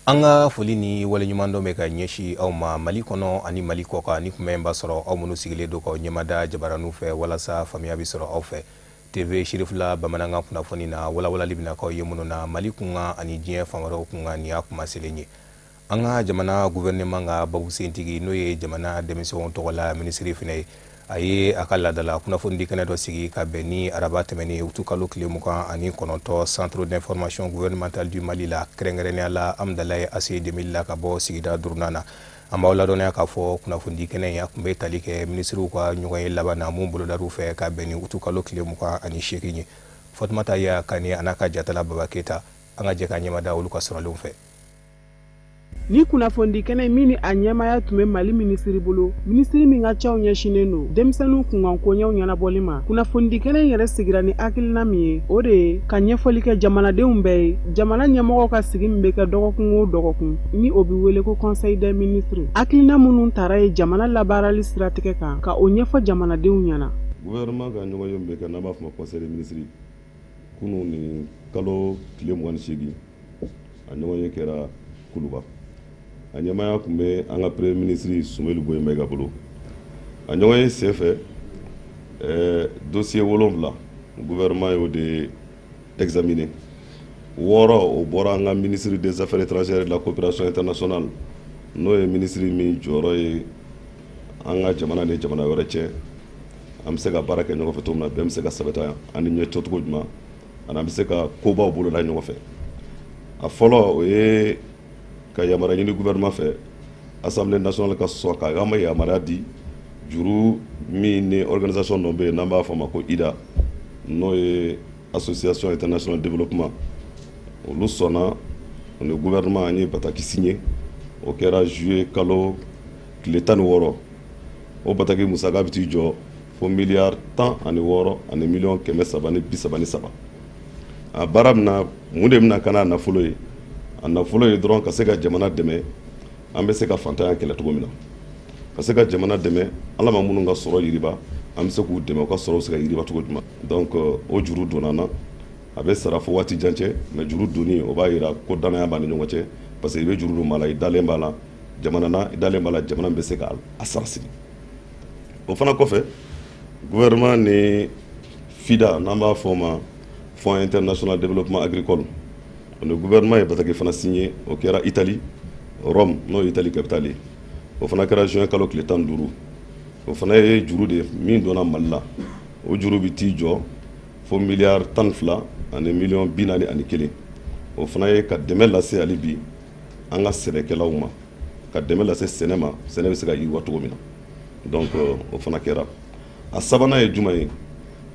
An ka foli ni waleɲumandɔn bɛ ka ɲɛsin aw ma Mali kɔnɔ ani Mali kɔkan. Ni kuma in b'a sɔrɔ aw minnu sigilen don k'aw ɲɛmada jabaraniw fɛ walasa faamuya bɛ sɔrɔ aw fɛ. TV Sirifila bamanankan kunnafoni na, walawalali bɛna k'aw ye minnu na Mali kunkan ani diɲɛ fan wɛrɛw kunkan, nin y'a kuma selen ye. An ka jamana gouvernement ka babusentigi, n'o ye jamana denmisɛnw tɔgɔla minisiri fana ye, a ye a ka laadala kunnafonidi kɛnɛ dɔ sigi ka bɛn ni araba tɛmɛnen utu kalo tile 29, Centre d'information gouvernementale du Mali la, kɛrɛnkɛrɛnnenya la Amdalaye ACI 2000 la, ka bɔ sigida duurunan na. An b'aw ladɔnniya k'a fɔ kunnafonidi kɛnɛ in, a tun bɛ tali kɛ minisiriw ka ɲɔgɔn ye laban na mun bolodar'u fɛ ka bɛn ni utu kalo tile 28 ye. Fatumata Ya Kane a n'a ka jatala Baba Keyita, an ka jɛ ka ɲɛmada olu ka sɔrɔlenw fɛ. Ni kunnafonidi kɛnɛ min ni a ɲɛmaya tun bɛ Mali minisiri bolo, minisiri min ka caw ɲɛsinnen don denmisɛnninw kunkan koɲɛw ɲɛnabɔli ma. Kunnafonidi kɛnɛ in yɛrɛ sigira ni hakilina min ye, o de ye ka ɲɛfɔli kɛ jamanadenw bɛɛ ye jamana ɲɛmɔgɔw ka sigi min bɛ kɛ dɔgɔkun o dɔgɔkun, ni o bɛ wele ko Conseil des ministres. Hakilina minnu tara ye jamana labaarali siratigɛ kan, ka o ɲɛfɔ jamanadenw ɲɛna. Gouvernement ka ɲɔgɔn ye min bɛ kɛ, n'an b'a fɔ ma Conseil des ministres, kunun ni kalo tile 28, a ɲɔgɔn ye kɛra Kuluba. A ɲɛmaaya tun bɛ an ka premier ministre Soumeylou Boubèye Maïga bolo. A ɲɔgɔn ye senfɛ, dossier 7, gouvernement y'o de examiner. 6, o bɔra an ka ministre des Affaires étrangères et de la coopération internationale, n'o ye ministre min jɔyɔrɔ ye an ka jamana ni jamana wɛrɛ cɛ, an bɛ se ka baara kɛ ɲɔgɔn fɛ cogo min na, bɛn bɛ se ka sabati an ni ɲɛ cogo jumɛn, ani an bɛ se ka kobaw boloda ɲɔgɔn fɛ. A fɔlɔ, o ye ka yamaruya ɲini gouvernement fɛ, Assemblée nationale ka sɔn ka an ma yamaruya di juru min ni organisation dɔ bɛ yen n'an b'a fɔ a ma ko IDA, n'o ye Association internationale de développement. Olu sɔnna, o ni gouvernement an ye bataki signé, o kɛra juillet kalo tile 16. O bataki musaka bɛ t'i jɔ fo miliyari 16 ani miliyɔn 333. A baara bɛna mun de bɛna ka n'a nafolo ye? A nafolo ye dɔrɔn ka se ka jamana dɛmɛ, an bɛ se ka fantanya kɛlɛ cogo min na, ka se ka jamana dɛmɛ, ala ma minnu ka sɔrɔ yiriba, an bɛ se k'u dɛmɛ u ka sɔrɔ bɛ se ka yiriba cogo jumɛn. Donc o juru donna na, a bɛ sara fo waati jan cɛ, mais juru donni, o b'a yira ko danaya b'an ni ɲɔgɔn cɛ, parce que i bɛ juru don maa la, i dalen b'a la jamana na, i dalen b'a la jamana bɛ se ka a sara sigi. O fana kɔfɛ, gouvernement ni FIDA, n'an b'a fɔ o ma Fonds international développement agricole, o ni gouvernement ye bataki fana signé, o kɛra Italie, Rome, n'o ye Italie capitale ye. O fana kɛra juin kalo tile 15. O fana ye juru de min donna Mali la, o juru bɛ t'i jɔ fo miliyari 12 ani miliyɔn 41. O fana ye ka dɛmɛ lase hali bi an ka sɛnɛkɛlaw ma, ka dɛmɛ lase sɛnɛ ma, sɛnɛ bɛ se ka yiriwa cogo min na. Donc o fana kɛra. A sabanan ye jumɛn ye?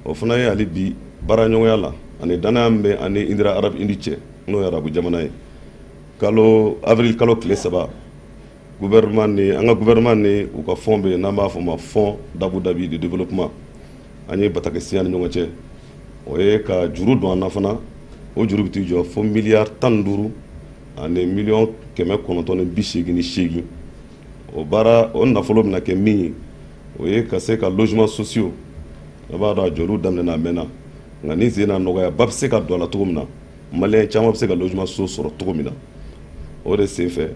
O fana ye hali bi baaraɲɔgɔnya la ani danaya min bɛ ani Indira Arabe Indi cɛ, n'o ye arabu jamana ye. Kalo avril kalo tile 3, gouvernement ni an ka gouvernement ni u ka fonds bɛ yen n'an b'a fɔ o ma Fonds d'Abu Dhabi de développement, an ye bataki signé ni ɲɔgɔn cɛ. O ye ka juru don an na fana, o juru bɛ t'i jɔ fo miliyari 15 ani miliyɔn 988. O baara, o nafolo bɛna kɛ min ye, o ye ka se ka logements sociaux, a b'a dɔn a jɔliw daminɛna, a mɛnna, nka ni sen na nɔgɔya ba bɛ se ka don a la cogo min na, maliyɛn caman bɛ se ka logement so sɔrɔ cogo min na. O de senfɛ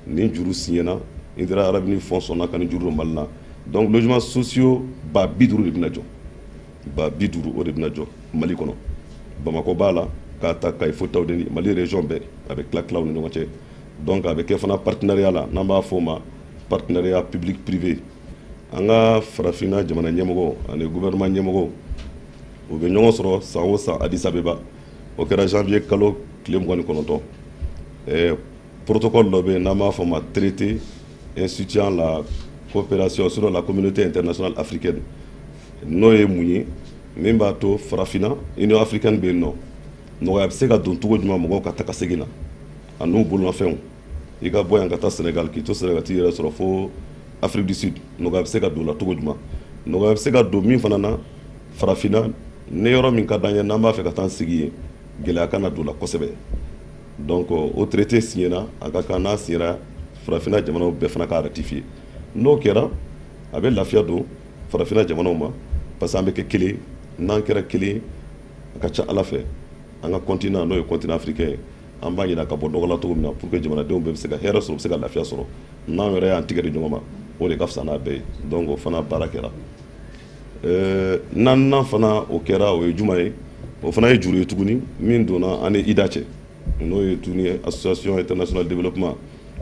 ni juru signena, Indira Arabe Fonds sɔnna ka ni juru don Mali la. Donc logements sociaux 50 000 de bɛna jɔ, 50 000, o de bɛna jɔ Mali kɔnɔ. Bamakɔ b'a la, k'a ta Kayi fo Tawudeni, Mali région bɛɛ, a bɛ tila tila u ni ɲɔgɔn cɛ. Donc a bɛ kɛ fana partenariat la, n'an b'a fɔ o ma partenariat public privé. An ka farafinna jamana ɲɛmɔgɔ ani gouvernement ɲɛmɔgɔ, u bɛ ɲɔgɔn sɔrɔ san o san Addis Abeba. O kɛra janvier kalo tile 29. Protocole dɔ bɛ yen n'an b'a fɔ ma traité instituant la coopération sur la communauté internationale africaine, n'o ye mun ye? Min b'a to farafinna, Union africaine bɛ yen nɔ, nɔgɔya bɛ se ka don cogo jumɛn mɔgɔw ka taga segin na a n'u bolomafɛnw, i ka bɔ yan ka taa Sénégal, k'i to Sénégal t'i yɛrɛ sɔrɔ fo Afrique du Sud, nɔgɔya bɛ se ka don o la cogo jumɛn? Nɔgɔya bɛ se ka don min fana na farafinna, ni yɔrɔ min ka d'an ye n'an b'a fɛ ka taa sigi yen, gɛlɛya kana don o la kosɛbɛ. Donc o traité signéna, a ka kan n'a signera, farafinna jamanaw bɛɛ fana k'a ratifier. N'o kɛra, a bɛ lafiya don farafinna jamanaw ma, parce que an bɛ kɛ kelen. N'an kɛra kelen, a ka ca ala fɛ, an ka continent, n'o ye continent africain ye. An b'a ɲini ka bɔ nɔgɔ la cogo min na pour que jamanadenw bɛɛ bɛ se ka hɛrɛ sɔrɔ, u bɛ se ka lafiya sɔrɔ. N'an yɛrɛ y'an tigɛ di ɲɔgɔn ma, o de ka fisa n'a bɛɛ ye. Donc o fana baara kɛra. Naaninan fana o kɛra, o ye juma ye, o fana ye juru ye tuguni min donna an ni IDA cɛ, n'o ye tuguni Association internationale développement.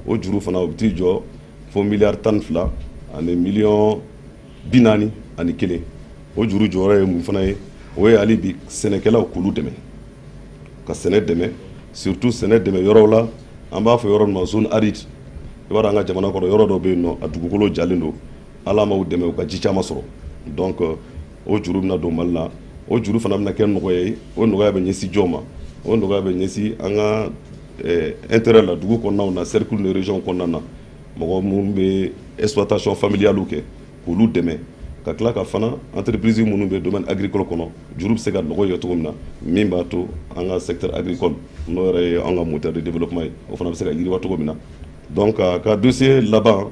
O juru fana, o bɛ t'i jɔ fo miliyari 12 ani miliyɔn 41. O juru jɔyɔrɔ ye mun fana ye? O ye hali bi sɛnɛkɛlaw k'olu dɛmɛ, ka sɛnɛ dɛmɛ, surtout sɛnɛ dɛmɛ yɔrɔw la, an b'a fɔ yɔrɔ min ma zone aride. I b'a dɔn, an ka jamana kɔnɔ, yɔrɔ dɔw bɛ yen nɔ, a dugukolo jalen don, Ala m'u dɛmɛ u ka ji caman sɔrɔ. Donc o juru bɛna don Mali la. O juru fana bɛna kɛ nɔgɔya ye. O nɔgɔya bɛ ɲɛsin jɔn ma? O nɔgɔya bɛ ɲɛsin an ka intérêt la, dugu kɔnɔnaw na, cercle ni région kɔnɔna na, mɔgɔ minnu bɛ exploitation familiale kɛ, k'olu dɛmɛ, ka tila ka fana entreprise minnu bɛ domaine agricole kɔnɔ, juru bɛ se ka nɔgɔya cogo min na, min b'a to an ka secteur agricole, n'o yɛrɛ ye an ka moteur de développement ye, o fana bɛ se ka yiriwa cogo min na. Donc a ka dossier laban,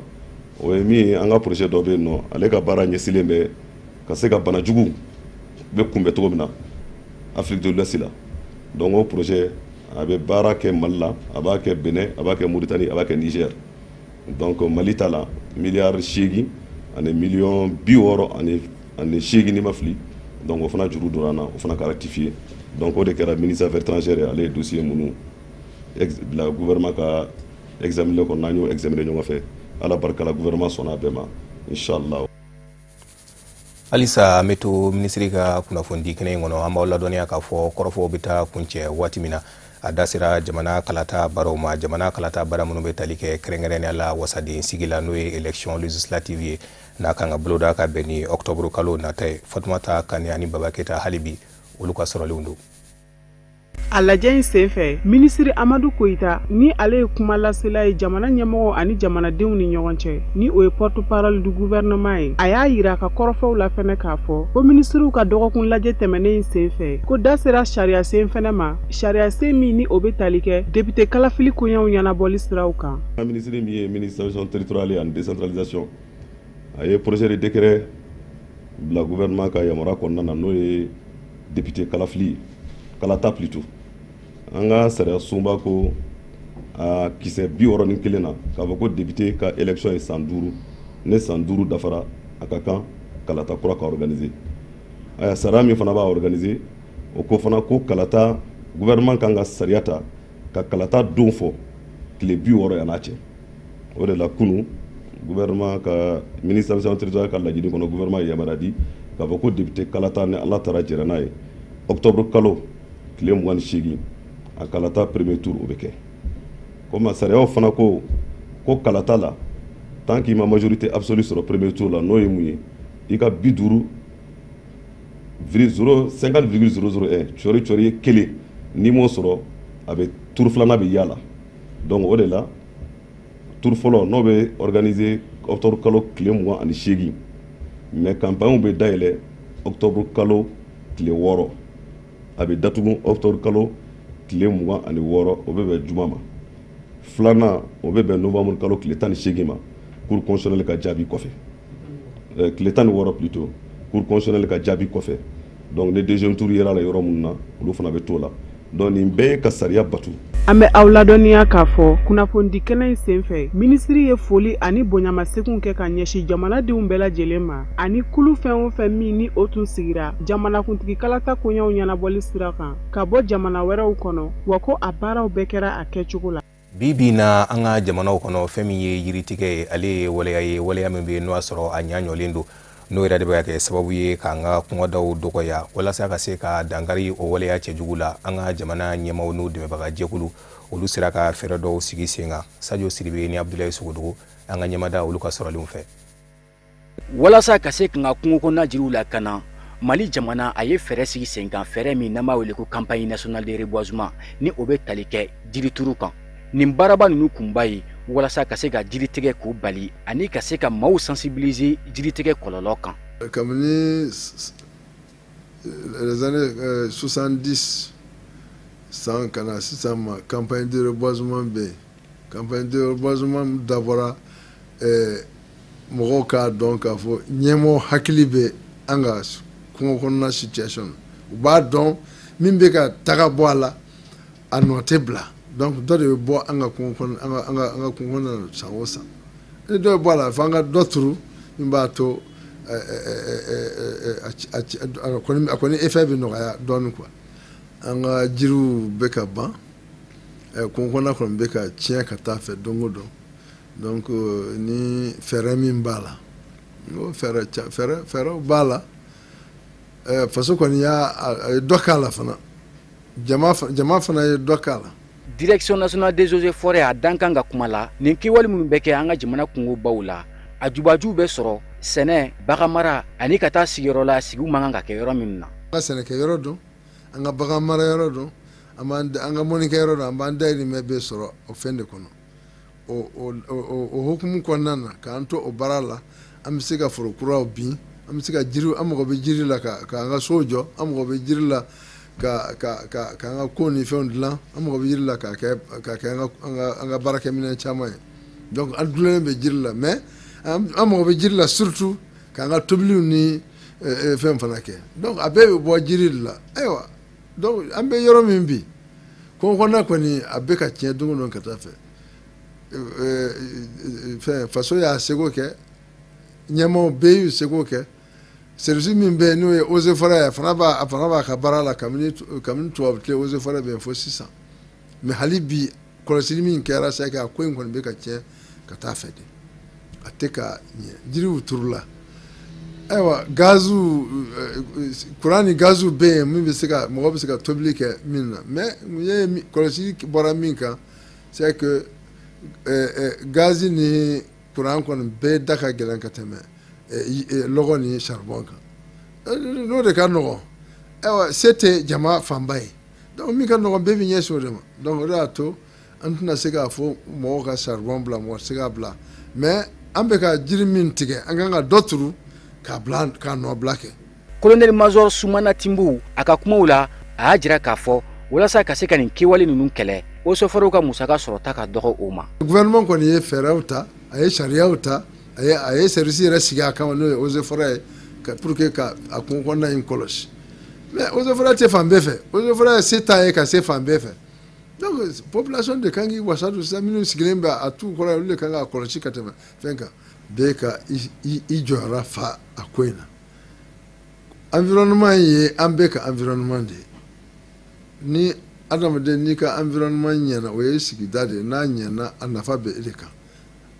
o ye min ye, an ka projet dɔ bɛ yen nɔ, ale ka baara ɲɛsinnen bɛ ka se ka banajugu bɛ kunbɛn cogo min na Afrique de l'Ouest la. Donc o projet, a bɛ baara kɛ Mali la, a b'a kɛ Benin, a b'a kɛ Mauritanie, a b'a kɛ Niger. Donc Mali ta la, miliyari 8 ani miliyɔn 68, ni ma fili. Donc o fana juru donna an na, o fana ka rectifier. Donc o de kɛra ministre affaires étrangères ye, ale ye dossier minnu bila gouvernement ka examiner kɔnɔ, n'an y'o examiner ɲɔgɔn fɛ, Ala barika la, gouvernement sɔnna a bɛɛ ma, inchallah. Halisa an bɛ to minisiri ka kunnafonidi kɛnɛ in kɔnɔ. An b'aw ladɔnniya k'a fɔ kɔrɔfɔw bɛ taa kuncɛ waati min na, a da sera jamana kalata baaraw ma, jamana kalata baara minnu bɛ tali kɛ kɛrɛnkɛrɛnnenya la wasaden sigi la, n'o ye élection législative ye, n'a kan ka boloda ka bɛn ni octobre kalo nata ye. Fatumata Kane ani Baba Keta, hali bi olu ka sɔrɔlenw don. A lajɛ in sen fɛ, minisiri Amadu Koyita, ni ale ye kuma lasela ye jamana ɲɛmɔgɔ ani jamanadenw ni ɲɔgɔn cɛ, ni o ye porte parole du gouvernement ye, a y'a yira ka kɔrɔfɔw la fɛnɛ k'a fɔ ko minisiriw ka dɔgɔkun lajɛ tɛmɛnen in sen fɛ, ko da sera sariya sen fɛnɛ ma, sariya sen min ni o bɛ tali kɛ député kalafili koɲɛw ɲɛnabɔli siraw kan. Minisiri min ye ministre territoriale ani décentralisation, a ye projet de décret bila gouvernement ka yamaruya kɔnɔna na, n'o ye député kalafili kalata plutôt. An ka sariya sunba ko a kisɛ 61 na k'a fɔ ko député ka élection ye san 5, ni san 5 dafara, a ka kan kalata kura ka organiser. Aya, sariya min fana b'a organiser, o ko fana ko kalata, gouvernement kan ka sariya ta ka kalata don fɔ tile 60 yan'a cɛ. O de la, kunu, gouvernement ka ministre de territoriale ka laɲini kɔnɔ, gouvernement ye yamaruya di k'a fɔ ko député kalata, ni Ala taara jɛra n'a ye, octobre kalo tile 28, a kalata premier tour, o bɛ kɛ. Komi sariyaw fana ko ko kalata la, tant qu'i ma majorité absolue sɔrɔ premier tour la, n'o ye mun ye, i ka 50 zéro 50,001 cɔri cɔri ye kelen, n'i m'o sɔrɔ, a bɛ tour filanan bɛ y'a la. Donc o de la, tour fɔlɔ, n'o bɛ organiser octobre kalo tile 28, mais campagne bɛ dayɛlɛ octobre kalo tile 6, a bɛ datugu octobre kalo tile 26, o bɛ bɛn juma ma. Filanan, o bɛ bɛn novembre kalo tile 18 ma, cour constitutionnelle ka jaabi kɔfɛ, tile 16 plutôt, cour constitutionnelle ka jaabi kɔfɛ. Donc ni deuxième tour yera la yɔrɔ minnu na, olu fana bɛ t'o la. Donc nin bɛɛ ye ka sariya batu. An bɛ aw ladɔnniya k'a fɔ kunnafonidi kɛnɛ in sen fɛ, minisiri ye foli ani bonyamaseginw kɛ ka ɲɛsin jamanadenw bɛɛ lajɛlen ma, ani kulu fɛn o fɛn min ni o tun sigira jamanakuntigi kalata koɲɛw ɲɛnabɔli sira kan ka bɔ jamana wɛrɛw kɔnɔ, wa ko a baaraw bɛɛ kɛra a kɛcogo la. Bi bi na, an ka jamanaw kɔnɔ, fɛn min ye yiritigɛ ye, ale ye waleya ye, waleya min bɛ yen n'o y'a sɔrɔ a ɲa ɲɔlen don, n'o yɛrɛ de bɛ ka kɛ sababu ye k'an ka kɔngɔdaw dɔgɔya. Walasa ka se ka dankari o waleya cɛjugu la, an ka jamana ɲɛmaw n'u dɛmɛbaga jɛkulu, olu sera ka fɛɛrɛ dɔw sigi sen kan. Sajo Siribe ni Abudulayi Sogodogo, an ka ɲɛmada, olu ka sɔrɔlenw fɛ. Walasa ka se k'an ka kungo kɔnɔna jiriw lakana, Mali jamana a ye fɛɛrɛ sigi sen kan, fɛɛrɛ min n'an b'a wele ko campagne nationale de reboisement, ni o bɛ tali kɛ jirituru kan. Nin baaraba ninnu kunba ye walasa ka se ka jiritigɛ k'o bali ani ka se ka maaw sensibiliser jiritigɛ kɔlɔlɔ kan. Kabini les années 70 san ka na sisan ma, campagne de reboisement bɛ yen. Campagne de reboisement dabɔra mɔgɔw k'a dɔn k'a fɔ ɲɛmɔgɔ hakili bɛ an ka kungo kɔnɔna situation, u b'a dɔn min bɛ ka taga bɔ a la, a nɔ tɛ bila. Donc dɔ de bɛ bɔ an ka kungo kɔnɔ, an ka kungo kɔnɔna na san o san. Ni dɔ bɛ bɔ a la, f'an ka dɔ turu min b'a to a kɔni effet bɛ nɔgɔya dɔɔnin quoi. An ka jiriw bɛ ka ban, kungo kɔnɔna kɔni bɛ ka tiɲɛ ka taa fɛ don o don. Donc ni fɛɛrɛ min b'a la, n ko fɛɛrɛw b'a la. Faso kɔni y'a ye dɔ k'a la fana, jama fana ye dɔ k'a la. Direction nationale des eaux et forêts a dankan ka kuma la, nin kɛwale minnu bɛ kɛ an ka jamana kungobaw la, a jubaju bɛ sɔrɔ sɛnɛ, baganmara ani ka taa sigiyɔrɔ la sigiw man kan ka kɛ yɔrɔ minnu na. An ka sɛnɛkɛyɔrɔ don, an ka bagan mara yɔrɔ don, an ka mɔnikɛyɔrɔ don, an b'an dayirimɛ bɛɛ sɔrɔ o fɛn de kɔnɔ. O hukumu kɔnɔna na, k'an to o baara la, an bɛ se ka foro kuraw bin, an bɛ se ka jiri, an mago bɛ jiri la k'an ka sow jɔ, an mago bɛ jiri la k'an ka ko ni fɛnw dilan, an mago bɛ jiri la k'a kɛ an ka baarakɛminɛn caman ye. Donc an dulonnen bɛ jiri la, mais an mago bɛ jiri la surtout k'an ka tobiliw ni fɛn fana kɛ. Donc a bɛɛ bɛ bɔ jiri de la. Ayiwa, donc an bɛ yɔrɔ min bi, kungo kɔnɔna kɔni a bɛ ka tiɲɛ don o don ka taa fɛ. Fɛn faso y'a seko kɛ, ɲɛmaaw bɛɛ y'u seko kɛ. Service min bɛ yen n'o ye eaux et forêts ye, a fana b'a ka baara la kabini tubabu tile eaux et forêts bɛ yen fo sisan. Mais hali bi kɔlɔsili min kɛra c'est que a ko in kɔni bɛ ka tiɲɛ ka taa fɛ de, a tɛ ka ɲɛ. Jiriw turula, ayiwa gaziw, kuran ni gaziw bɛ yen min bɛ se ka mɔgɔ bɛ se ka tobili kɛ min na. Mais mun ye kɔlɔsili bɔra min kan, c'est que gazi ni kuran kɔni bɛɛ da ka gɛlɛn ka tɛmɛ lɔgɔ ni charbon kan. N'o de ka nɔgɔn, ayiwa se tɛ jama fanba ye, donc min ka nɔgɔn bɛɛ bɛ ɲɛsin o de ma. Donc o de y'a to an tɛna se k'a fɔ mɔgɔw ka charbon bila, mɔgɔ tɛ se k'a bila, mais an bɛ ka jiri min tigɛ, an kan ka dɔ turu k'a bila k'a nɔ bila kɛ. Colonel Major Sumana Timbo a ka kumaw la, a y'a jira k'a fɔ walasa ka se ka nin kɛwale ninnu kɛlɛ, eaux et forêts ka musaka sɔrɔta ka dɔgɔ o ma. Gouvernement kɔni ye fɛɛrɛw ta, a ye sariyaw ta, a ye service yɛrɛ sigi a kama n'o ye eaux et forêts ye, pour que ka a kungo kɔnɔna in kɔlɔsi. Mais eaux et forêts tɛ fan bɛɛ fɛ, eaux et forêts se t'a ye ka se fan bɛɛ fɛ. Donc population de kan k'i wasa don sisan, minnu sigilen bɛ a t'u kɔrɔ, olu de kan k'a kɔlɔsi ka tɛmɛ fɛn kan. Bɛɛ ka i jɔyɔrɔ fa a ko in na. Environnement ye an bɛɛ ka environnement de ye. Ni adamaden n'i ka environnement ɲɛna, o ye sigida de ye, n'a ɲɛna a nafa bɛ e de kan,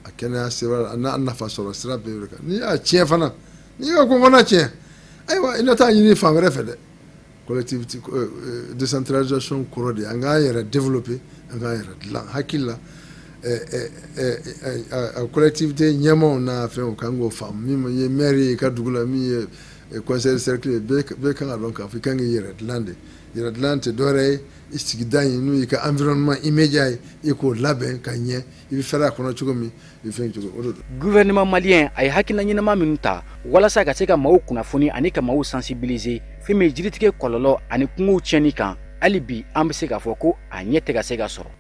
a kɛnɛya sira n'a nafa sɔrɔ sira bɛ e de kan. N'i y'a tiɲɛ fana, n'i ka kungo kɔnɔna tiɲɛ, ayiwa i na taa ɲini fan wɛrɛ fɛ dɛ. Collectivité décentralisation kɔrɔ de ye an k'an yɛrɛ développer, an k'an yɛrɛ dilan. Hakili la a collectivité ɲɛmaaw n'a fɛnw kan k'o faamu. Min ye maire ye i ka dugu la, min ye conseil de cercle ye, bɛɛ kan ka dɔn k'a fɔ i kan k'i yɛrɛ dilan de. Yɛrɛ dilan tɛ dɔwɛrɛ ye, i sigida in n'o y'i ka environnement immédiat ye, i k'o labɛn ka ɲɛ, i bɛ fɛrɛ a kɔnɔ cogo min, i bɛ fɛn cogo o de don. Gouvernement malien a ye hakilina ɲɛnama minnu ta walasa ka se ka maaw kunnafoni ani ka maaw sensibiliser fɛn min ye jiritigɛ kɔlɔlɔ ani kungow tiɲɛni kan, hali bi an bɛ se k'a fɔ ko a ɲɛ tɛ ka se ka sɔrɔ.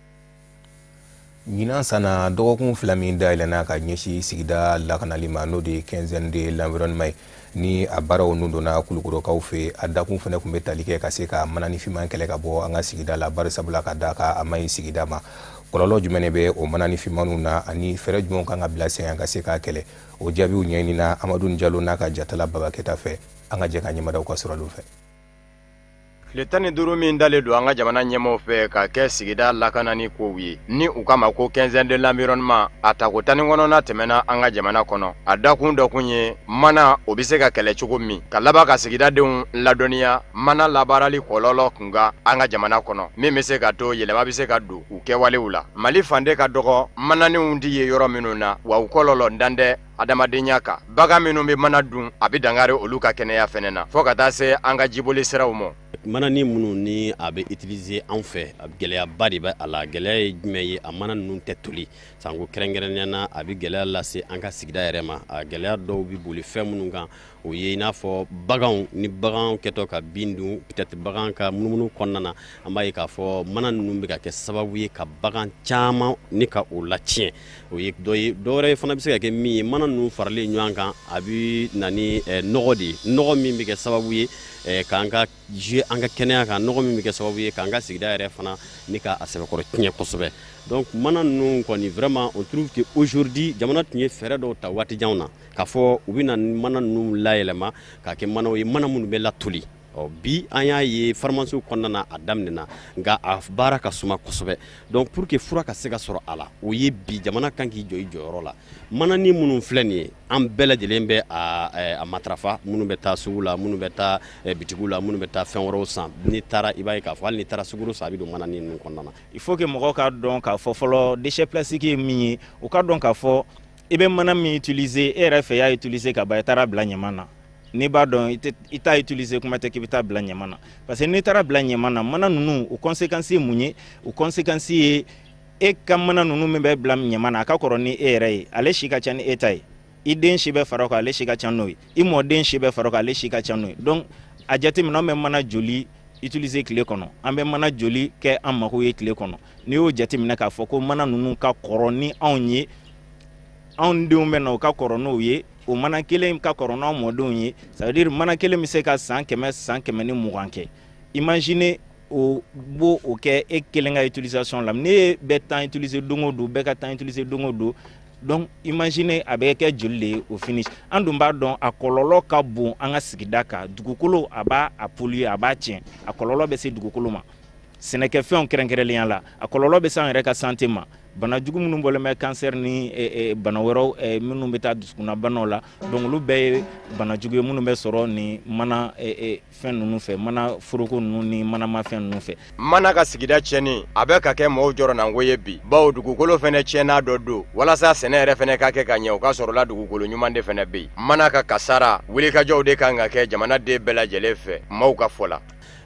Ɲinan sanna dɔgɔkun 2 min dayɛlɛnna ka ɲɛsin sigida lakanali ma, n'o de ye quinzaine de l'environnement ye, ni a baaraw nun donna Kulukorokaw fɛ, a dakun fana tun bɛ tali kɛ ka se ka mananifinman kɛlɛ ka bɔ an ka sigida la, bari sabula ka da kan a man ɲi sigida ma. Kɔlɔlɔ jumɛn de bɛ o mananifinmaniw na ani fɛɛrɛ jumɛnw kan ka bila sen kan ka se k'a kɛlɛ, o jaabiw ɲɛɲinina Amadu Jalo n'a ka jatala Babaketa fɛ. An ka jɛ ka ɲɛmadaw ka sɔrɔliw fɛ. Tile 15 min dalen don an ka jamana ɲɛmaaw fɛ ka kɛ sigida lakanani kow ye, ni u kama ko quinzaine de l'environnement, a tako 19 tɛmɛna an ka jamana kɔnɔ. A dakun dɔ kun ye mana o bɛ se ka kɛlɛ cogo min, ka laban ka sigidadenw ladɔnniya mana labaarali kɔlɔlɔ kunkan an ka jamana kɔnɔ, min bɛ se ka to yɛlɛma bɛ se ka don u kɛwalew la. Mali fande ka dɔgɔ mananiw ti ye yɔrɔ minnu na, wa u kɔlɔlɔ dan tɛ adamadenya kan. Bagan minnu bɛ mana dun, a bɛ dankari olu ka kɛnɛya fɛnɛ na, fo ka taa se an ka jiboli siraw ma. Manani minnu ni a bɛ utiliser anw fɛ, gɛlɛyaba de bɛ a la. Gɛlɛya ye jumɛn ye? A mana ninnu tɛ toli sanko kɛrɛnkɛrɛnnenya na, a bɛ gɛlɛya lase an ka sigida yɛrɛ ma. A gɛlɛya dɔw bɛ boli fɛn minnu kan, O ye i n'a fɔ baganw, ni baganw kɛtɔ ka bin dun, peut-être bagan ka munumunu kɔnɔna na, an b'a ye k'a fɔ mana ninnu bɛ ka kɛ sababu ye ka bagan caman ni ka o latiɲɛ. O ye dɔ ye. Dɔ wɛrɛ fana bɛ se ka kɛ min ye, mana ninnu faralen ɲɔgɔn kan, a bɛ na ni nɔgɔ de ye, nɔgɔ min bɛ kɛ sababu ye k'an ka jouer an ka kɛnɛya kan, nɔgɔ min bɛ kɛ sababu ye k'an ka sigida yɛrɛ fana ni ka a sɛbɛkɔrɔ tiɲɛ kosɛbɛ. Donc mana ninnu kɔni, vraiment, on trouve que aujourd'hui jamana tun ye fɛɛrɛ dɔw ta waati janw na k'a fɔ u bɛna mana ninnu layɛlɛma k'a kɛ manaw ye, mana minnu bɛ latoli. Ɔ bi an y'a ye pharmacie kɔnɔna na, a daminɛna, nka a baara ka suma kosɛbɛ. Donc pour que fura ka se ka sɔrɔ a la, o ye bi jamana kan k'i jɔ i jɔyɔrɔ la. Manani minnu filɛ nin ye, an bɛɛ lajɛlen bɛ a matarafa, minnu bɛ taa sugu la, minnu bɛ taa bitigiw la, minnu bɛ taa fɛn wɛrɛw san, n'i taara i b'a ye k'a fɔ hali n'i taara sukaro san, a bɛ don manani ninnu kɔnɔna na. Il faut que mɔgɔw k'a dɔn k'a fɔ fɔlɔ déchet plastique ye min ye. U k'a dɔn k'a fɔ i bɛ mana min utiliser, e yɛrɛ fɛ y'a utiliser ka ban, i taara bila ɲaman na. N'i b'a dɔn i t'a utiliser, kuma tɛ k'i bɛ taa bila ɲaman na, parce que n'i taara bila ɲaman na, mana ninnu, o conséquence ye mun ye? O conséquence ye, e ka mana ninnu min bɛ bila ɲaman na, a ka kɔrɔ ni e yɛrɛ ye, ale si ka ca ni e ta ye. I den si bɛ fara o kan, ale si ka ca n'o ye. I mɔden si bɛ fara o kan, ale si ka ca n'o ye. Donc a jateminɛ, an bɛ mana joli utiliser tile kɔnɔ, an bɛ mana joli kɛ an mago ye tile kɔnɔ? N'i y'o jateminɛ k'a fɔ ko mana ninnu ka kɔrɔ ni anw ye, anw denw bɛ na, o ka kɔrɔ n'o ye, o mana kelen ka kɔrɔ n'anw mɔdenw ye, ça veut dire mana kelen bɛ se ka san 100, san 120 kɛ. Imagine o b'o o kɛ e kelen ka utilisation la. Ne bɛ temps utiliser don o don, bɛɛ ka temps utiliser don o don. Donc imagine a bɛ kɛ joli de ye au finish? An dun b'a dɔn a kɔlɔlɔ ka bon an ka sigida kan. Dugukolo, a b'a a polluer, a b'a tiɲɛ, a kɔlɔlɔ bɛ se dugukolo ma, sɛnɛkɛfɛnw kɛrɛnkɛrɛnnenya la, a kɔlɔlɔ bɛ se an yɛrɛ ka santé ma. Bana jugu minnu bɔlen bɛ, cancer ni bana wɛrɛw minnu bɛ taa dusukunnabanaw la, donc olu bɛɛ ye bana jugu ye minnu bɛ sɔrɔ ni mana fɛn ninnu fɛ, mana foroko ninnu ni manamafɛn ninnu fɛ. Mana ka sigida tiɲɛni, a bɛ ka kɛ mɔgɔw jɔrɔnanko ye bi, bawo dugukolo fɛnɛ tiɲɛna dɔ don. Walasa sɛnɛ yɛrɛ fɛnɛ ka kɛ ka ɲɛ, o ka sɔrɔla dugukolo ɲuman de fɛnɛ bɛ yen. Mana ka kasara, wulikajɔw de kan ka kɛ jamanaden bɛɛ lajɛlen fɛ, maaw ka fɔ la.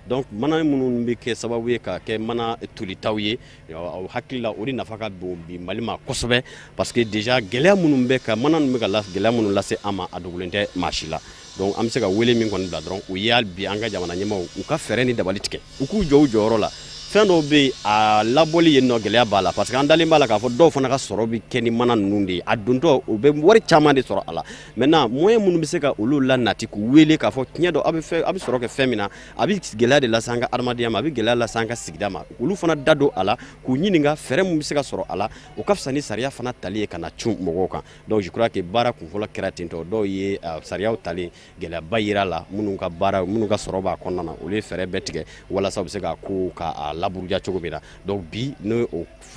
Donc mana minnu bɛ kɛ sababu ye ka kɛ mana tolitaw ye, aw hakili la, o de nafa ka bon bi Mali ma kosɛbɛ, parce que déjà gɛlɛya minnu bɛ ka mana ninnu bɛ ka gɛlɛya minnu lase an ma, a dogolen tɛ maa si la. Donc an bɛ se ka wele min kɔni bila dɔrɔn, o ye hali bi an ka jamana ɲɛmaaw u ka fɛɛrɛ ni dabali tigɛ, u k'u jɔ u jɔyɔrɔ la. Fɛn dɔw bɛ yen, a labɔli yen nɔ, gɛlɛya b'a la, parce que an dalen b'a la k'a fɔ dɔw fana ka sɔrɔ bɛ kɛ ni mana ninnu de ye. A dontɔ, u bɛ wari caman de sɔrɔ a la. Maintenant moyen minnu bɛ se ka olu la nati, k'u wele k'a fɔ tiɲɛ don, aw bɛ fɛn, aw bɛ sɔrɔ kɛ fɛn min na, a bɛ gɛlɛya de lase an ka adamadenya ma, a bɛ gɛlɛya lase an ka sigida ma, olu fana da don a la k'u ɲininka fɛɛrɛ min bɛ se ka sɔrɔ a la. O ka fisa ni sariya fana tali ye ka na cun mɔgɔw kan. Donc je crois que baara kunfɔlɔ kɛra ten tɔ. Dɔw ye sariyaw talen, gɛlɛyaba yira la. Minnu ka baara, minnu ka sɔrɔ b'a kɔnɔna na, olu ye fɛɛrɛ bɛɛ tigɛ walasa u bɛ se ka ko ka a laburuja cogo min na. Donc bi n'o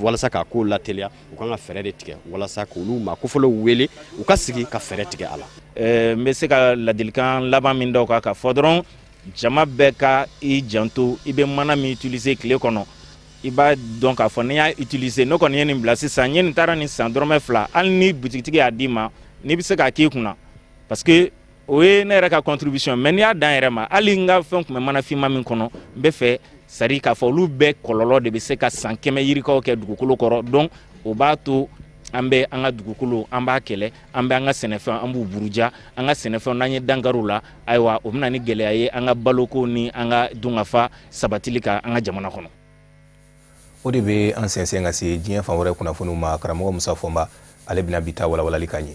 walasa k'a ko lateliya, u kan ka fɛɛrɛ de tigɛ walasa k'olu maa kofɔlenw wele, u ka sigi ka fɛɛrɛ tigɛ a la. N bɛ se ka ladilikan laban min da o kan ka fɔ dɔrɔn, jama bɛɛ ka i janto i bɛ mana min utiliser tile kɔnɔ. I b'a dɔn k'a fɔ n'i y'a utiliser, ne kɔni ye nin bila sisan, n ye nin taara nin san dɔrɔmɛ 2, hali ni butigitigi y'a d'i ma, n'i bɛ se k'a k'i kunna, parce que o ye ne yɛrɛ ka contribution. Mais n'i y'a dan yɛrɛ ma, hali n ka fɛn tun bɛ mana finman min kɔnɔ, n bɛ fɛ c'est à dire k'a fɔ olu bɛɛ kɔlɔlɔ de bɛ se ka san 100 yirikaw kɛ dugukolo kɔrɔ. Donc o b'a to an bɛ an ka dugukolo, an b'a kɛlɛ, an bɛ an ka sɛnɛfɛn, an b'u buruja an ka sɛnɛfɛnw. N'an ye dankari la, ayiwa, o bɛ na ni gɛlɛya ye an ka baloko ni an ka dunkafa sabatili kan an ka jamana kɔnɔ. O de bɛ an sɛnsɛn ka se diɲɛ fan wɛrɛ kunnafoniw ma. Karamɔgɔ Musa Fɔnba, ale bɛna bi ta walawalali ka ɲɛ.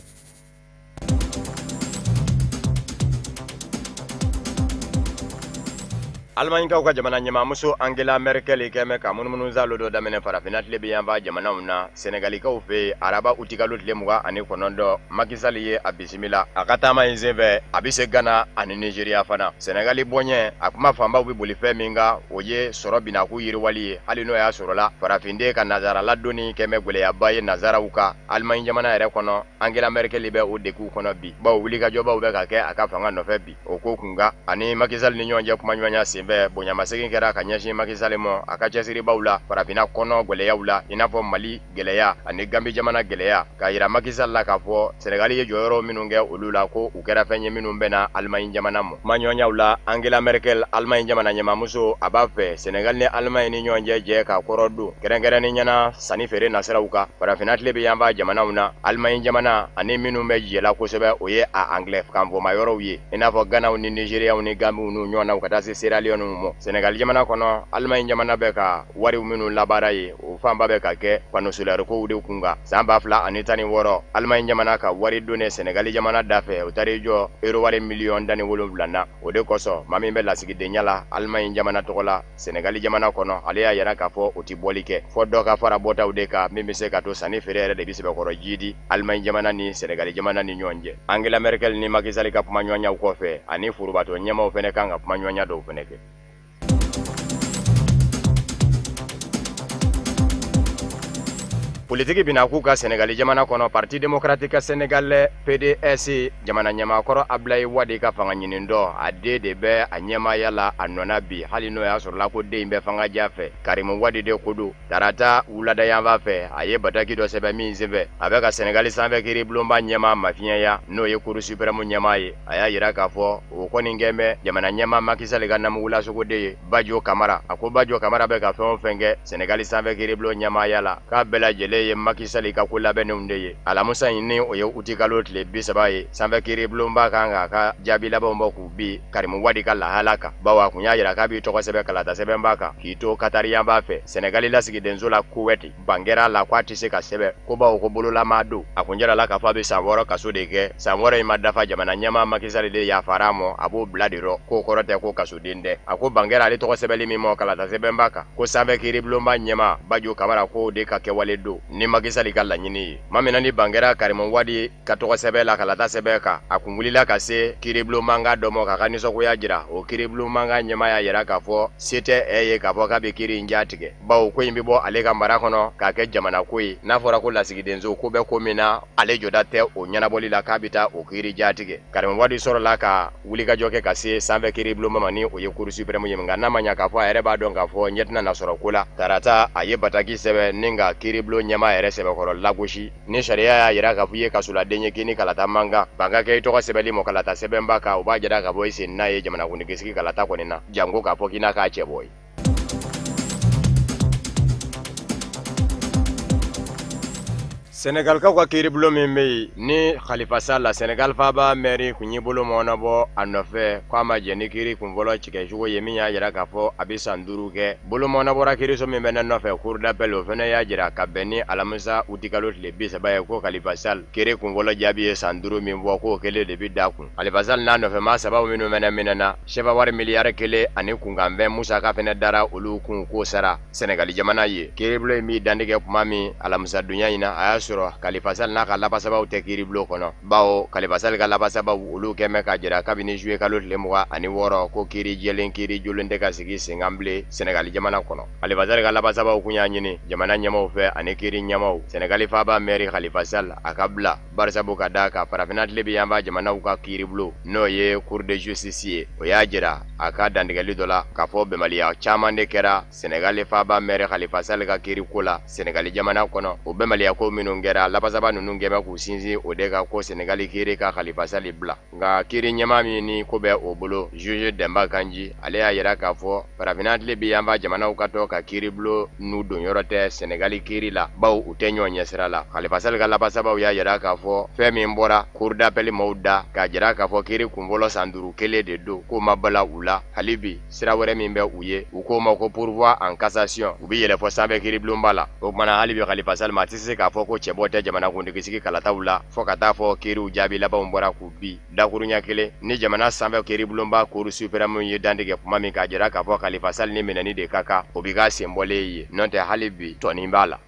Alimaɲikaw ka jamana ɲɛmaamuso Angela Merkel kɛmɛ ka munumunusalo dɔ daminɛ farafinna tile yanfan jamanaw na, Senegalikaw fɛ yen, araba utikalo tile 29. Macky Sall ye a bisimila a ka taama in senfɛ. A bɛ se Ghana ani Nigeria fana. Senegali bɔɲɛ, a kuma fanbaw bɛ boli fɛn min kan, o ye sɔrɔ binako yiriwali ye, hali n'o y'a sɔrɔla farafinden ka nazara ladonni kɛmɛ gɛlɛyaba ye nazaraw ka Alimaɲi jamana yɛrɛ kɔnɔ. Angela Merkel bɛ o deguw kɔnɔ bi, bawo wulikajɔbaw bɛ ka kɛ a ka fanga nɔfɛ bi o ko kunkan. Ani Macky Sall ni ɲɔgɔn cɛ kumaɲɔgɔnya sen senfɛ bonyamasegin kɛra ka ɲɛsin Macky Sall ma a ka cɛsiribaw la farafinna kɔnɔ gɛlɛyaw la i n'a fɔ Mali gɛlɛya ani Gambi jamana gɛlɛya k'a yira Macky Sall la k'a fɔ Senegal ye jɔyɔrɔ minnu kɛ olu la ko u kɛra fɛn ye minnu bɛnna Allemagne jamana ma. Kumaɲɔgɔnyaw la Angela Merkel Allemagne jamana ɲɛmaamuso a b'a fɛ Senegal ni Allemagne ni ɲɔgɔn cɛ jɛ ka kɔrɔ don kɛrɛnkɛrɛnnen ɲɛna sanni feere nasiraw kan farafinna tile bɛ yanfan jamanaw na Allemagne jamana ani minnu bɛ jɛla kosɛbɛ o ye a anglais kanfɔma yɔrɔw ye i n'a fɔ Ghanaw ni Nigériaw ni Gambiw n'u ɲɔgɔnnaw ka taa se Sierra Leone ma. Senegal jamana kɔnɔ Allemagne jamana bɛ ka wariw minnu labaara ye o fanba bɛ ka kɛ panneau solaire kow de kun kan. San 2016 Allemagne jamana ka wari donnen Senegal jamana dafɛ o taara jɔ euro wari miliyɔn 17 na. O de kosɔn maa min bɛ lasigidenya la Allemagne jamana tɔgɔ la Senegal jamana kɔnɔ ale y'a yira k'a fɔ o ti bɔli kɛ fɔ dɔ ka fara bɔtaw de kan min bɛ se ka to sanni feere yɛrɛ de bɛ sɛbɛkɔrɔ jiidi Allemagne jamana ni Senegal jamana ni ɲɔgɔn cɛ. Angela Merkel ni Macky Sall ka kumaɲɔgɔnyaw kɔfɛ ani forobatɔ ɲɛmaaw fɛnɛ kan ka kumaɲɔgɔnya dɔw fɛnɛ kɛ. Politiki bina k'u ka Senegali jamana kɔnɔ Parti démocratique sénégalais PDS jamana ɲɛmaakɔrɔ Ablaye Wade ka fanga ɲini dɔ a den de bɛ a ɲɛmaaya la a nɔna bi hali n'o y'a sɔrɔla ko den in bɛ fanga ja fɛ Karimu Wade de ko don. Tarata wulada yanfan fɛ a ye bataki dɔ sɛbɛn min senfɛ a bɛ ka Senegali sanfɛ kiiribulonba ɲɛmaa mafiɲɛya n'o ye Cour suprême ɲɛmaa ye. A y'a yira k'a fɔ o kɔni kɛn bɛ jamana ɲɛmaa Macky Sall ka namugulasogoden ye Badio Camara. A ko Badio Camara bɛ ka fɛn o fɛn kɛ Senegali sanfɛ kiiribulon ɲɛmaaya la k'a bɛɛ lajɛlen ye Macky Sall ka ko labɛnnenw de ye. Alamusa in ni o ye utikalo tile 30 ye sanfɛ kiiribulonba kan k'a ka jaabi labanw bɔ k'u bi Karimu Wade ka lahala kan bawo a kun y'a yira k'a b'i tɔgɔ sɛbɛn kalata sɛbɛnba kan k'i to Katari yanfan fɛ Senegali lasigidenso la Kuwait ban kɛra la k'a tɛ se ka sɛbɛn ko bawo ko bololamaa don. A kun jira la k'a fɔ a bɛ san 6 kaso de kɛ san 6 in ma dafa jamana ɲɛmaa Macky Sall de yafara a ma a b'o bila de rɔ k'o kɔrɔ tɛ ko kasoden dɛ. A ko ban kɛra ale tɔgɔ sɛbɛnli min ma kalata sɛbɛnba kan ko sanfɛ kiiribulonba ɲɛmaa Badio Camara k'o de ka kɛwale don ni Macky Sall ka laɲini ye. Maa min ni ban kɛra Karimu Wade ka tɔgɔ sɛbɛn la kalata sɛbɛn kan a kun wulila ka se kiiribulon mankan dɔ ma k'a ka nisɔngoya jira. O kiiribulon mankan ɲɛmaa y'a yira k'a fɔ se tɛ e ye k'a fɔ k'a bɛ kiiri in ja tigɛ bawo ko in bɛ bɔ ale ka mara kɔnɔ k'a kɛ jamana ko ye. N'a fɔra ko lasigidenso ko bɛ ko min na ale jɔda tɛ o ɲɛnabɔli la k'a bɛ taa o kiiri ja tigɛ. Karimu Wade sɔrɔla ka wulikajɔ kɛ ka se sanfɛ kiiribulon ma ni o ye Cour suprême ye nka n'a ma ɲɛ k'a fɔ a yɛrɛ b'a dɔn k'a fɔ ɲɛ tɛna na sɔrɔ ko la. Tarata a ye bataki sɛbɛn ni ka kiiribulon ɲɛmaa yɛrɛ sɛbɛkɔrɔ lagosi ni sariya y'a yira k'a fɔ i ye kasoladen ye k'i ni kalata man kan ban ka kɛ i tɔgɔ sɛbɛnli ma kalata sɛbɛnba kan o b'a jira k'a fɔ i sen n'a ye jamanakuntigisigi kalata kɔni na janko k'a fɔ k'i n'a k'a cɛ bɔ ye. Senegalikaw ka kiiribulon min bɛ yen ni Khalifa Sall la Senegal faaba mɛri kun y'i bolo mɔɔnɔbɔ a nɔfɛ k'a ma jɛn ni kiiri kunfɔlɔ tigɛcogo ye min y'a jira k'a fɔ a bɛ san 5 kɛ. Bolo mɔɔnɔbɔra kiiriso min bɛ ne nɔfɛ Cour d'appel o fana y'a jira ka bɛn ni alamisa utikalo tile 30 ye ko Khalifa Sall kiiri kunfɔlɔ jaabi ye san 5 min bɔ k'o kelen de bɛ da kun. Khalifa Sall n'a nɔfɛ maa 3 minnu fana minɛna sefa wari miliyari 1 ani kunkanfɛn musaka fana dara olu kun k'o sara Senegal jamana ye. Kiiribulon in b'i dantigɛ kuma min alamisa donya in na a y'a sɔrɔ Khalifa Sall n'a ka labasabaw tɛ kiiribulon kɔnɔ bawo Khalifa Sall ka labasabaw olu kɛn bɛ ka jira kabini juillet kalo tile 26 ko kiiri jɛlen kiiri jolen tɛ ka sigi sen kan bilen Senegal jamana kɔnɔ. Khalifa Sall ka labasabaw kun y'a ɲini jamana ɲɛmaaw fɛ ani kiiri ɲɛmaaw Senegal faaba mɛri Khalifa Sall a ka bila barisabu ka d'a kan farafinna tile bɛ yanfan jamanaw ka kiiribulon n'o ye Cour de justice ye o y'a jira a ka dantigɛli dɔ la k'a fɔ bɛnbaliya caman de kɛra Senegal faaba mɛri Khalifa Sall ka kiiri ko la Senegal jamana kɔnɔ. O bɛnbaliya ko minnu kɛra labasaba ninnu kɛn bɛ k'u sinsin o de kan ko Senegal kiiri ka Khalifa Sall bila nka kiiri ɲɛmaa min ni ko bɛ o bolo juge Demba Kandji ale y'a yira k'a fɔ farafinna tile bɛ yanfan jamanaw ka tɔ ka kiiribulon n'u don yɔrɔ tɛ Senegal kiiri la bawo u tɛ ɲɔgɔn ɲɛsira la. Khalifa Sall ka labasabaw y'a yira k'a fɔ fɛn min bɔra Cour d'appel maaw da k'a jira k'a fɔ kiiri kunfɔlɔ san 5 kelen de don k'o ma bala u la hali bi sira wɛrɛ min bɛ u ye u k'o ma ko pourvoi en cassation u bɛ yɛlɛ fɔ sanfɛ kiiribulonba la. O kumana hali bi Khalifa Sall ma a tɛ se k'a fɔ ko cɛbɔ tɛ jamanakuntigisigi kalataw la fo ka taa fɔ kiiriw jaabi labanw bɔra k'u bi dakuruɲa kelen ni jamana sanfɛ kiiribulonba Cour suprême ye dantigɛ kuma min k'a jira k'a fɔ Khalifa Sall ni minɛni de ka kan o b'i ka senbɔlen ye n'o tɛ hali bi tɔnin b'a la.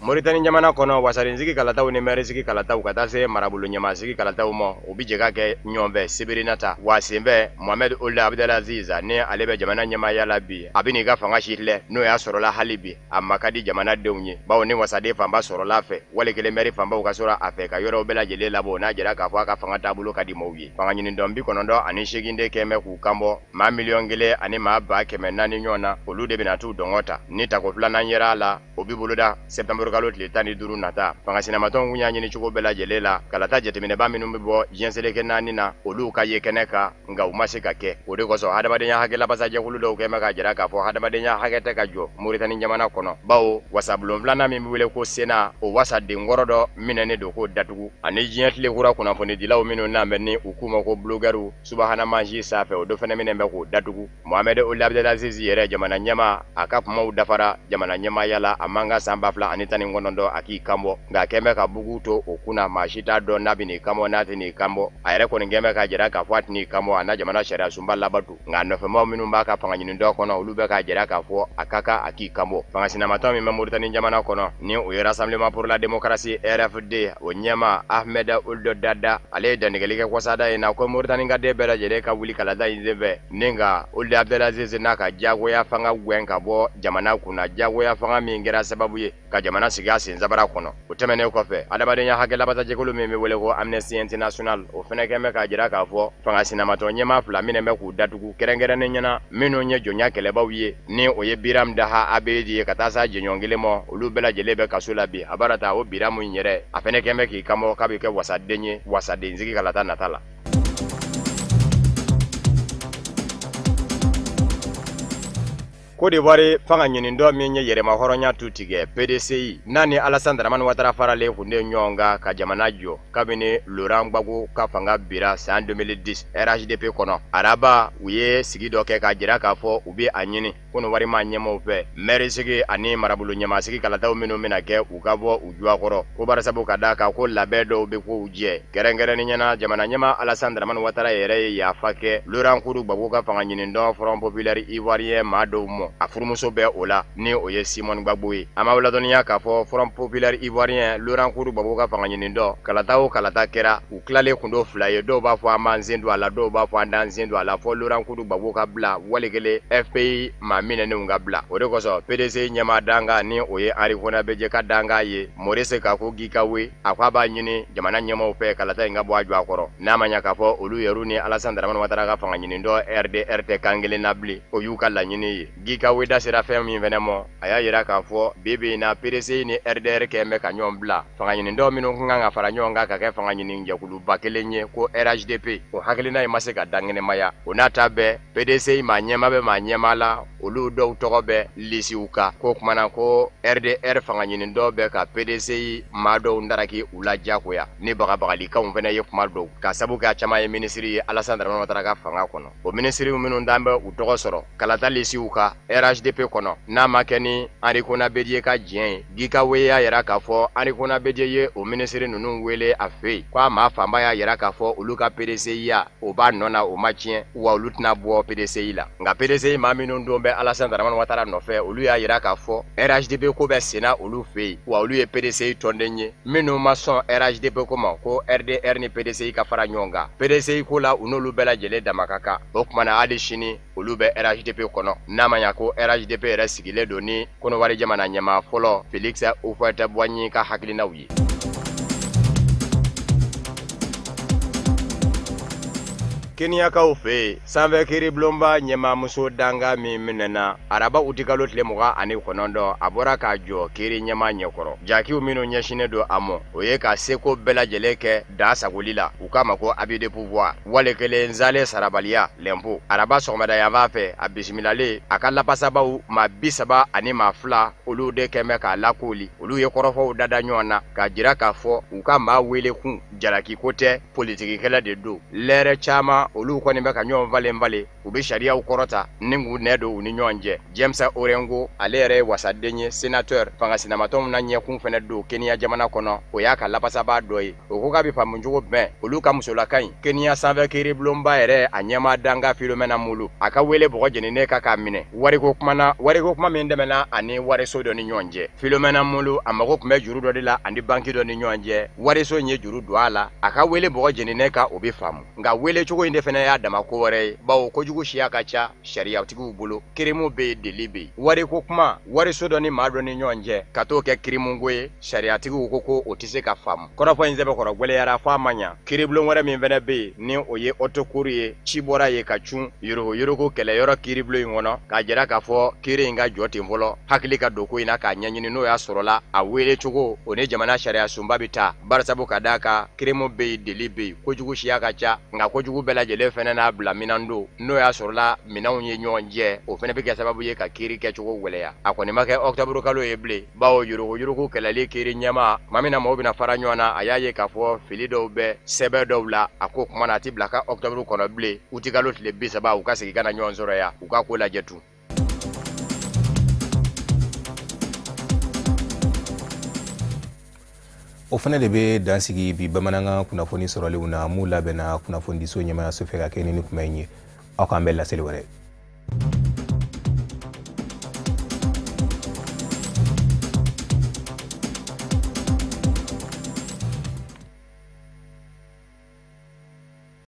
Mauritanie jamana kɔnɔ wasadensigi kalataw ni mɛrisigi kalataw ka taa se marabolo ɲɛmaasigi kalataw ma, u bɛ jɛ ka kɛ ɲɔgɔn fɛ sibiri nata. Wa senfɛ Mohamed Ould Abdel Aziz ni ale bɛ jamana ɲɛmaaya la bi, a bɛ n'i ka fanga si filɛ n'o y'a sɔrɔla hali bi a ma ka di jamanadenw ye, bawo ni wasaden fanba sɔrɔla fɛ wali kelen mɛri fanbaw ka sɔrɔ a fɛ ka yɔrɔw bɛɛ lajɛlen labɔ, n'a jira k'a fɔ a ka fanga taabolo ka di maaw ye. Fanga ɲinidɔn 98 de kɛn bɛ k'u kanbɔ maa 1,4 100,000 ɲɔgɔn na, olu de bɛna t'u dɔngɔ ta. Ni tako filanan yera a la, o bi boloda septembre kalo tile 15 nata. Fanga sinamatɔnw kun y'a ɲini cogo bɛɛ lajɛlen la kalata jateminɛba minnu bɛ bɔ diɲɛ seleke naani na, olu ka ye kɛnɛ kan, nka u ma se ka kɛ. O de kosɔn hadamadenya hakɛ labasajɛkulu dɔw kɛn bɛ k'a jira k'a fɔ hadamadenya hakɛ tɛ ka jɔ Mauritanie jamana kɔnɔ, bawo wasabulon filanan min bɛ wele ko Sénat, o wasaden kɔrɔ dɔ minɛnen don k'o datugu, ani diɲɛ tile kura kunnafonidilaw minnu n'an bɛ ni u k'u ma ko blogueurs subahana mansi sanfɛ, o dɔ fana minɛ bɛ k'o datugu. Mohamed Ould Abdel Aziz yɛrɛ jamana ɲɛmaa, a ka kumaw dafara jamana ɲɛmaaya la, a man kan san 2019 a k'i kanbɔ, nka kɛn bɛ ka bugu to o kunna, maa si t'a dɔn n'a bɛ n'i kanbɔ n'a tɛ n'i kanbɔ. A yɛrɛ kɔni kɛn bɛ k'a jira k'a fɔ a tɛ n'i kanbɔ, a n'a jamana sariya sunba labatu, nka a nɔfɛmaaw minnu b'a ka fanga ɲini dɔ kɔnɔ, olu bɛ k'a jira k'a fɔ a ka kan a k'i kanbɔ. Fanga sinamatɔn min bɛ Mauritanie jamana kɔnɔ ni o ye Rassemblement pour la démocratie RFD, o ɲɛmaa Ahmed Ould Dada, ale ye dantigɛli kɛ kɔsada in na ko Mauritanie ka den bɛɛ lajɛlen ka wuli kalata in senfɛ ni ka Ould Abdel Aziz n'a ka diyagoya fanga gɛn ka bɔ jamana kunna, diyagoya fanga min kɛra sababu ye ka jamana sigi a sen sabara kɔnɔ. O tɛmɛnen kɔfɛ, adamadenya hakɛ labasajɛkulu min bɛ wele ko Amnesty International, o fɛnɛ kɛn bɛ k'a jira k'a fɔ fanga sinamatɔn ɲɛmaa fila minɛ bɛ k'u datugu, kɛrɛnkɛrɛnnen ɲɛna minnu ye jɔnya kɛlɛbaw ye, ni o ye Biram Daha Abeid ye ka taa s'a jɛɲɔgɔn kelen ma, olu bɛɛ lajɛlen bɛ kaso la bi. A baara ta o Biramu in yɛrɛ, a fɛnɛ kɛn bɛ k'i kanbɔ k'a bɛ kɛ wasaden ye wasadensigi kalata nata la. Côte d'Ivoire fanga ɲinindɔ min ye yɛrɛma hɔrɔnya tu tigɛ PDCI n'a ni Alassane Dramane Ouattara faralen kun de ɲɔgɔn kan ka jamana jɔ kabini Laurent Gbagbo ka fanga bira san 2010 RHDP kɔnɔ, araba u ye sigi dɔ kɛ k'a jira k'a fɔ u bɛ a ɲini Kɔnɔwari maa ɲɛmaw fɛ mɛri sigi ani marabolo ɲɛmaasigi kalataw minnu bɛna kɛ, u ka bɔ u juwakɔrɔ ko barisabu ka d'a kan ko labɛn dɔw bɛ kow jɛ. Kɛrɛnkɛrɛnnen ɲɛna, jamana ɲɛmaa Alassane Dramane Ouattara yɛrɛ ye yafa kɛ Laurent Koudou Gbagbo ka fanga ɲinindɔn Front Populaire Ivoirien maa dɔw ma, a furumuso bɛ o la ni o ye Simone Gbagbo ye. An b'aw ladɔnniya k'a fɔ Front Populaire Ivoirien, Laurent Koudou Gbagbo ka fanga ɲinindɔn, kalata o kalata kɛra, u tilalen kun do fila ye, dɔw b'a fɔ an b'an sen don a la, dɔw b'a fɔ an t'an sen don a la, fɔ Laurent Koudou Gbagbo ka bila wali kelen FPI maa minɛnenw ka bila. O de kosɔn PDC ɲɛmaa dankan ni o ye Henri Konan Bédié ka dankan ye, Maurice Kako Guikahué, a ko a b'a ɲini jamana ɲɛmaaw fɛ kalata in ka bɔ a jɔ a kɔrɔ, n'a ma ɲɛ k'a fɔ olu yɛrɛ ni Alassane Dramane Ouattara ka fanga ɲinindɔn RDR tɛ kan kelen na bilen, o y'u ka laɲini ye. Guikahué da sera fɛn min fɛnɛ mɔ, a y'a yira k'a fɔ bi bi in na PDC ni RDR kɛn bɛ ka ɲɔgɔn bila. Fanga ɲinindɔn minnu kun kan ka fara ɲɔgɔn kan ka kɛ fanga ɲini jɛkuluba kelen ye ko RHDP, o hakilina in ma se ka dankɛnɛmaya. O n'a ta bɛɛ, PDC maa ɲɛmaa bɛ maa ɲɛmaa la, olu dɔw tɔgɔ bɛ lisiw kan, ko kumana ko RDR fanga ɲinindɔn bɛ ka PDCI maa dɔw ndaraki u la diyagoya ni bagabagalikanw fɛnɛ ye kuma dɔw ka sabu kɛ a caman ye minisiri ye Alassane Dramane Ouattara ka fanga kɔnɔ. O minisiriw minnu t'an bɛ u tɔgɔ sɔrɔ kalata lisiw ka RHDP kɔnɔ, n'a ma kɛ ni Henri Konan Bédié ka diɲɛ ye, Guikahué y'a yira k'a fɔ Henri Konan Bédié ye o minisiri ninnu wele a fɛ yen, k'a maa fanba y'a yira k'a fɔ olu ka PDCI ya o b'a nɔ na, o ma tiɲɛ, wa olu tɛna bɔ PDCI la. Nka PDCI maa minnu don bɛ Alassane Dramane Ouattara nɔfɛ, olu y'a yira k'a fɔ RHDP ko bɛ senna olu fɛ yen, wa olu ye PDCI tɔnden ye minnu ma sɔn RHDP ko ma ko RDR ni PDCI ka fara ɲɔgɔn kan PDCI ko la, u n'olu bɛɛ lajɛlen dama ka kan. O tuma na hali sini olu bɛ RHDP kɔnɔ, n'a ma ɲa ko RHDP yɛrɛ sigilen don ni Kɔnɔwari jamana ɲɛmaa fɔlɔ Félix Houphouët-Boigny ka hakilinaw ye. Keniyakaw fɛ yen, sanfɛ kiiribulonba ɲɛmaamuso danga min minɛna araba utikalo tile 29, a bɔra k'a jɔ kiiri ɲɛmaa ɲɛkɔrɔ. Jakiw minnu ɲɛsinnen don a ma, o ye ka seko bɛɛ lajɛlen kɛ da sagoli la, u k'a ma ko abus de pouvoir wale kelen zale sarabaliya lɛnpo. Araba sɔgɔmada yanfan fɛ, a bisimilalen a ka lapasabaw maa 32, olu de kɛn bɛ k'a lakooli. Olu ye kɔrɔfɔw dada ɲɔgɔn na k'a jira k'a fɔ u ka maa wele kun jalaki ko tɛ, politikikɛla de don. Lɛrɛ caman olu kɔni bɛ ka ɲɔgɔn falen falen, u bɛ sariyaw kɔrɔta ni k'u nɛ don u ni ɲɔgɔn cɛ. James Orengo, ale yɛrɛ ye wasaden ye, sénateur, fanga sinamatɔnw na ɲɛkun fɛnɛ don Kenya jamana kɔnɔ, o y'a ka lapasabaa dɔ ye. O ko k'a bɛ faamu cogo bɛn olu ka musolaka in Kenya sanfɛ kiiribulonba yɛrɛ a ɲɛmaa danga Philomena Mulu, a ka wele bɔgɔ jeninen ka k'a minɛ wariko kuma na, wariko kuma min tɛmɛna ani wariso dɔ ni ɲɔgɔn cɛ. Philomena Mulu a mago tun bɛ juru dɔ de la ani banki dɔ ni ɲɔgɔn cɛ, wariso in ye juru don a la, a ka wele bɔgɔ jeninen ka o bɛ faamu. Nka wele cogo in de fɛnɛ y'a dama ko wɛrɛ ye, bawo kojugu siya ka ca sariyatigiw bolo, kirimu bɛ yen, deli bɛ yen. Wariko kuma, wariso dɔ ni maa dɔ ni ɲɔgɔn cɛ ka t'o kɛ kirimuko ye, sariyatigiw ko ko o tɛ se ka faamu. Kɔrɔfɔ in sɛbɛkɔrɔ gwɛlɛyara f'a ma ɲa. Kiiribulon wɛrɛ min fɛnɛ bɛ yen ni o ye haute cour ye, ci bɔra yen ka cun yuruguyurugu kɛlɛyɔrɔ kiiribulon in kɔnɔ, k'a jira k'a fɔ kiiri in ka jɔ ten fɔlɔ, hakili ka don ko in na k'a ɲɛɲini, n'o y'a sɔrɔla a wele cogo o ni jamana sariya sunba bɛ taa, barisabu ka d'a kan kirimu bɛ yen, deli bɛ yen, kojugu siya ka ca, nka kojugu bɛɛ lajɛlen fɛnɛ n'a bila minan don, n'o y'a sɔrɔla minɛnw ye ɲɔgɔn jɛ, o fɛnɛ bɛ kɛ sababu ye ka kiiri kɛcogo gwɛlɛya. A kɔni ma kɛ octobre kalo ye bilen, bawo yuruguyurugu kɛlɛli kiiri ɲɛmaa tuma min na maaw bɛna fara ɲɔgɔn na, a y'a ye k'a fɔ fili dɔw bɛ sɛbɛn dɔw la, a ko kuma na a ti bila ka octobre kɔnɔ bilen, uti kalo tile 30 u ka segin ka na ɲɔgɔn sɔrɔ yan, u ka ko lajɛ tun. O fana de bɛ dan sigi bi bamanankan kunnafoni sɔrɔlenw na mun labɛnna kunnafonidiso ɲɛmaayaso fɛ ka kɛ ni kuma in ye. Aw k'an bɛn laseli wɛrɛ.